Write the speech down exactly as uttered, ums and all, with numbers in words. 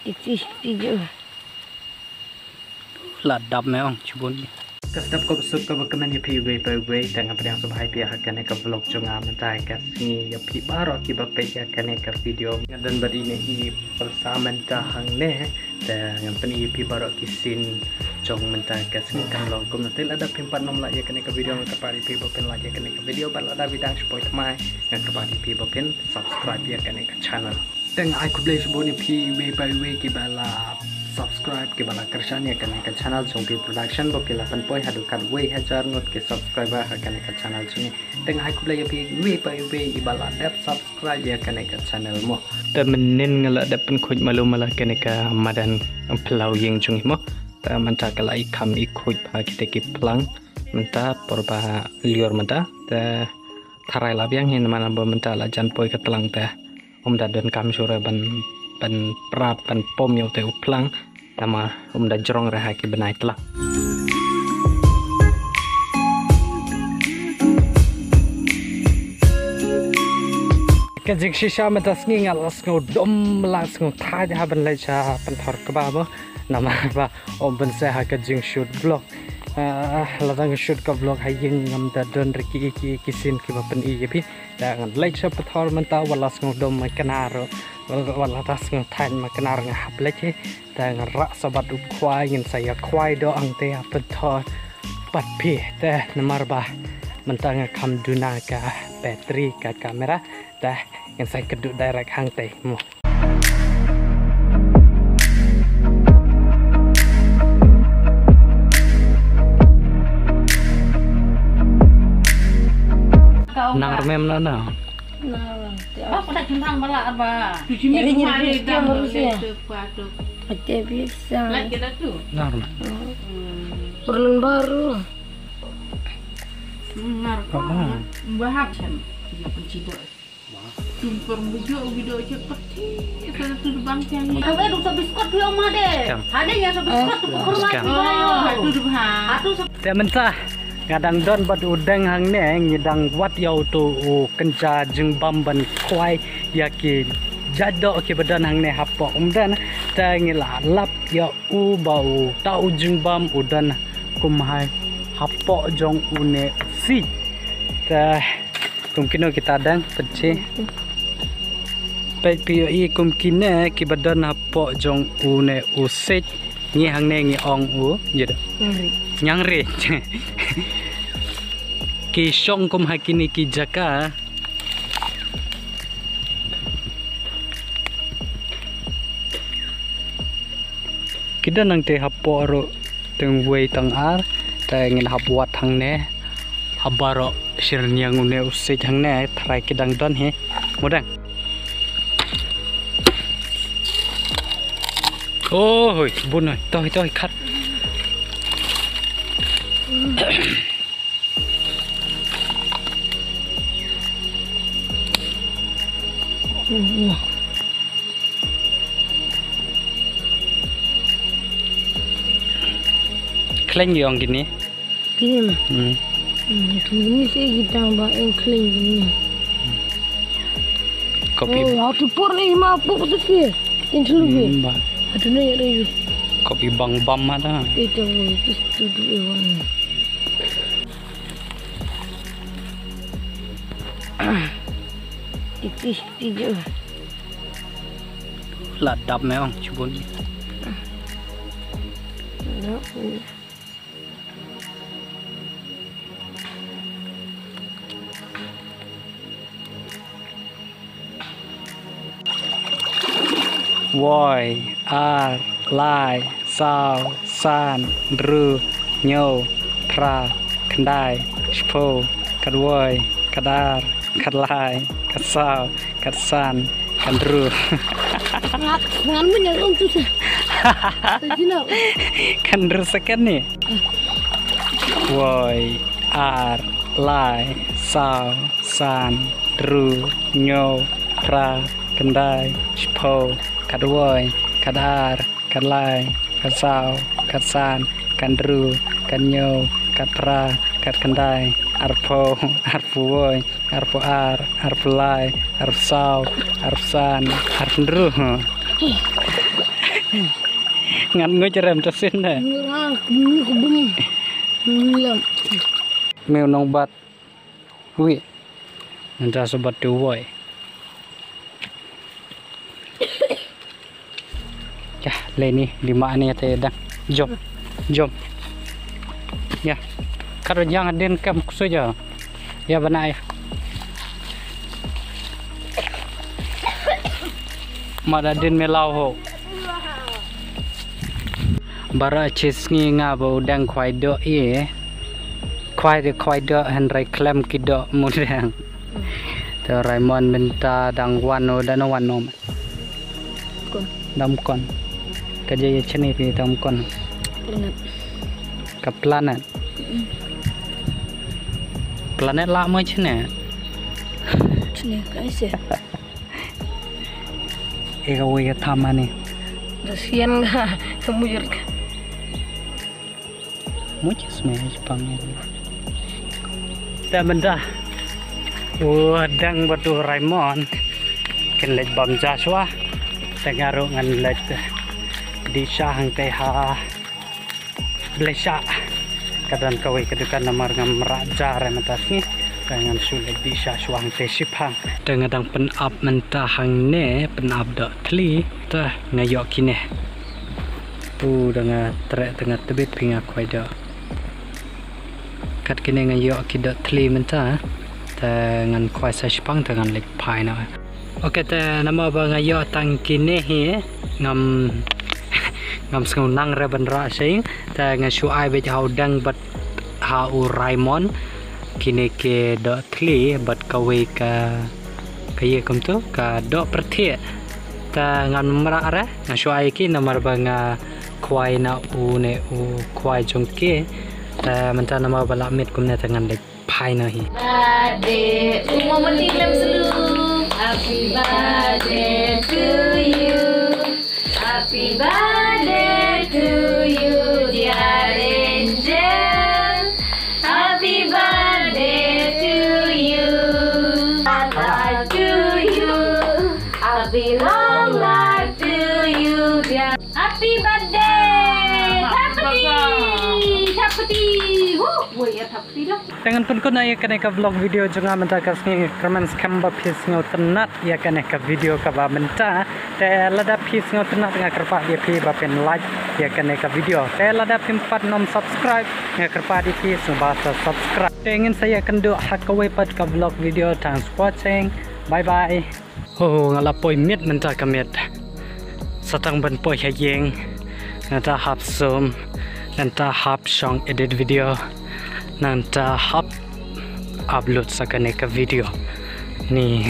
Iti video. La dap me ong chibun. Ka step ko suk ko ba kmen ïa phi wei pa wei, te nga pdiang sngewbha ïa phi ha kane ka vlog jong nga mynta ka sngi, ïa phi baroh kiba peit ïa kane ka video. Nga don bad ine i pyrsa mynta hangne, te ngan pyni ïa phi baroh ki scene jong mynta ka sngi kan long kumno. Te lada phim pat nym like ïa kane ka video, nga kyrpad ïa phi ba phin like ïa kane ka video, bad lada phi dang shu poi thymmai, nga kyrpad ïa phi ba phin subscribe ïa kane ka channel. Te nga ai khublei shibun ïa phi wei pa wei kiba la subscribe, kiba la kyrshan ïa kane ka channel jong phi production, ba phi la pynpoi haduh katwei hajar ngut ki subscriber ha kane ka channel jong ngi. Te nga ai khublei ïa phi wei pa wei iba la dep subscribe ïa kane ka channel mo. Te mynnin nga la dep pynkhuid malu mala kane ka madan phyllaw ïing jong ngi mo. Te mynta ka la i kham i khuid bha kita ki phlang mynta por ba lyiur mynta. Te tharai la biang hi namar ba mynta la jan poi ka tlang te. Um da donkam shuh re ban, ban prat ban pom ïa u te u phlang. Namar um da jrong re ha ki bnai tlang. Ka jingshisha mynta sngi nga la sngewdom la sngewthait ha ban leit sha pynthor kba mo. Namar ba um ban seh ha ka jingshoot vlog. Ah, la dang shoot ka vlog ha ïing ngam da don re ki, ki, ki scene kiba pyni ïa phi. Te ngan leit sha pynthor mynta wat la sngewdom ma knar, wat, wat la da sngewthait ma knar nga hap leit hi. Te ngan rah sa bad u khwai, ngin sa ïa khwai doh hangtei ha pynthor bad phi. Te namar ba mynta nga kham duna ka battery ka camera. Te ngin sa ïa kduh direct hangtei mo. Nang remem na na. Nang remem. Ba, ko da jingtang bala ba. Nyeri, nyeri, nyeri, nyeri. Ate bisa. Nang remem. Perlun baru. Ngar ko. Bahap cem. Dia penciduk. Tumpur mujuk video je peti. Itu tu bang cang. Awe dong sa biskut phi ong ma de. Cang. Hade ïa sa biskut tu pur ma. Cang. Oh, hatu du ha. Hatu sa. Te mynta nga dang don bad u Deng hangne, ngi dang wad ïa uto u kynja jingbam ban khwai ïa ki jait doh kiba don hangne hapoh. Ym don te ngi la lap ïa u ba uta u jingbam u don kum hai hapoh jong une u siej. Te kum kino kita dang pynche. Peit phi ïohi kum kine kiba don hapoh jong une u siej. Ngi hangne ngi ong u, ïa da. Nyangri. Nyangri. Ki shong kum ha kine ki jaka. Ki don nangte hapoh ruh tang wei tang ar, te ngin hap wad hangne. Ha baroh shyrniang une u siej hangne, tharai ki dang don hi. Mo dang. Oh, hoi, bun hoi, toi, toi, khat. Khleng ïong kine. Kine ma. Hmm. Hmm, kine se kita ba eng khleng kine. Kopi. Oh, aku por ni ma pok tu ke. Tin sulu ke. Hmm, ba. Atu ni re. Kopi bang bam ada. Itu, itu tu tu. Iti, iti je. La dap me ong chubun. Woi, ar, lai, saw, san, hynriew, hynñiew, phra, khyndai, shiphew, katwei, katar, katlai, katsaw, katsan, kathnru. Ngan, ngan menyerung tu sah. Kathnru second ni. Woi, ar, lai, saw, san, hynriew, hynñiew, phra, khyndai, shiphew, katwei, katar, katlai, katsaw, katsan, kathnru, kathynñiew, katphra, katkhyndai, arphew, arphew wei, arphew ar, arphew lai, arphew saw, arphew san, arphew hynriew. Ngan nguj rem ta sin ne. Ngira, ngi kubum. Ngilam. Meu nong bat. Wi. Nang ta sobat tu woi. Ya, le ni lima ni te dang. Jom. Jom. Ya. Kar jang adin kam kusuja. Ya bana ya. Mada din me lau ho. Bara chis ngi nga ba u dang khwai doh ye. Khwai de khwai doh hynrei klem ki doh mu dang. Te Raymond mynta dang wan o dang wan nom. Kon. Dam kon. Ka je ye chini pi dam kon. Planet. Ka planet. Planet la mo chini. Chini ka ise. Ega wei ga thamani. Da sian ga mujur ga. Much is me pang. Da menda. Wa dang batu Raymond. Ken lej bam Joshua. Tengaru ngan lej. Di sha hang te ha. Blesha. Ka don kawei ka dukan namar ngam rah ja re mynta sngi. Ka ngan shu leit dih sha shuwa hangte shipang. Te nga dang pynap mynta hangne, pynap doh thli. Te nga ïoh kine. Pu da nga treh te nga tbit phi nga khwai doh. Kat kine nga ïoh ki doh thli mynta. Te ngan khwai sa shipang te ngan leit phai noh. Ok, te namar ba nga ïoh tang kine hi, ngam, ngam sngew nang re ban rah sha ïing, te nga shu ai beit ha u Deng bad ha u Raymond, kine ki doh thli bad kawei ka, ka ïa kumtu, ka doh pyrthie. Te ngam rah re, nga shu ai ki namar ba nga khwai na u ne u khwai jong ki. Te mynta namar ba la miet kumne te ngan leit. Phai noh hi. Birthday. Happy birthday to you. Happy birthday to you, dear angel. Happy birthday to you. Happy long life to you, dear. Happy birthday. Thapti. Thapti. Woo. Woi, ya thapti. Te ngan pynkut noh ïa kane ka vlog video jong nga mynta ka sngi, kyrmen skhem ba phi sngewtynnat ïa kane ka video kaba mynta. Te lada phi sngewtynnat nga kyrpad ïa phi ba phin like ïa kane ka video. Te lada phim pat nym subscribe nga kyrpad ïa phi sngewbha sa subscribe. Te ngin sa ïakynduh ha kawei pat ka vlog video. Thanks for watching. Bye bye. Ho, nga la poi miet mynta ka miet. Sa tang ban poi ha ïing. Nangta hap sum. Nangta hap shong edit video. Nangta hap upload sa kane ka video. Ni.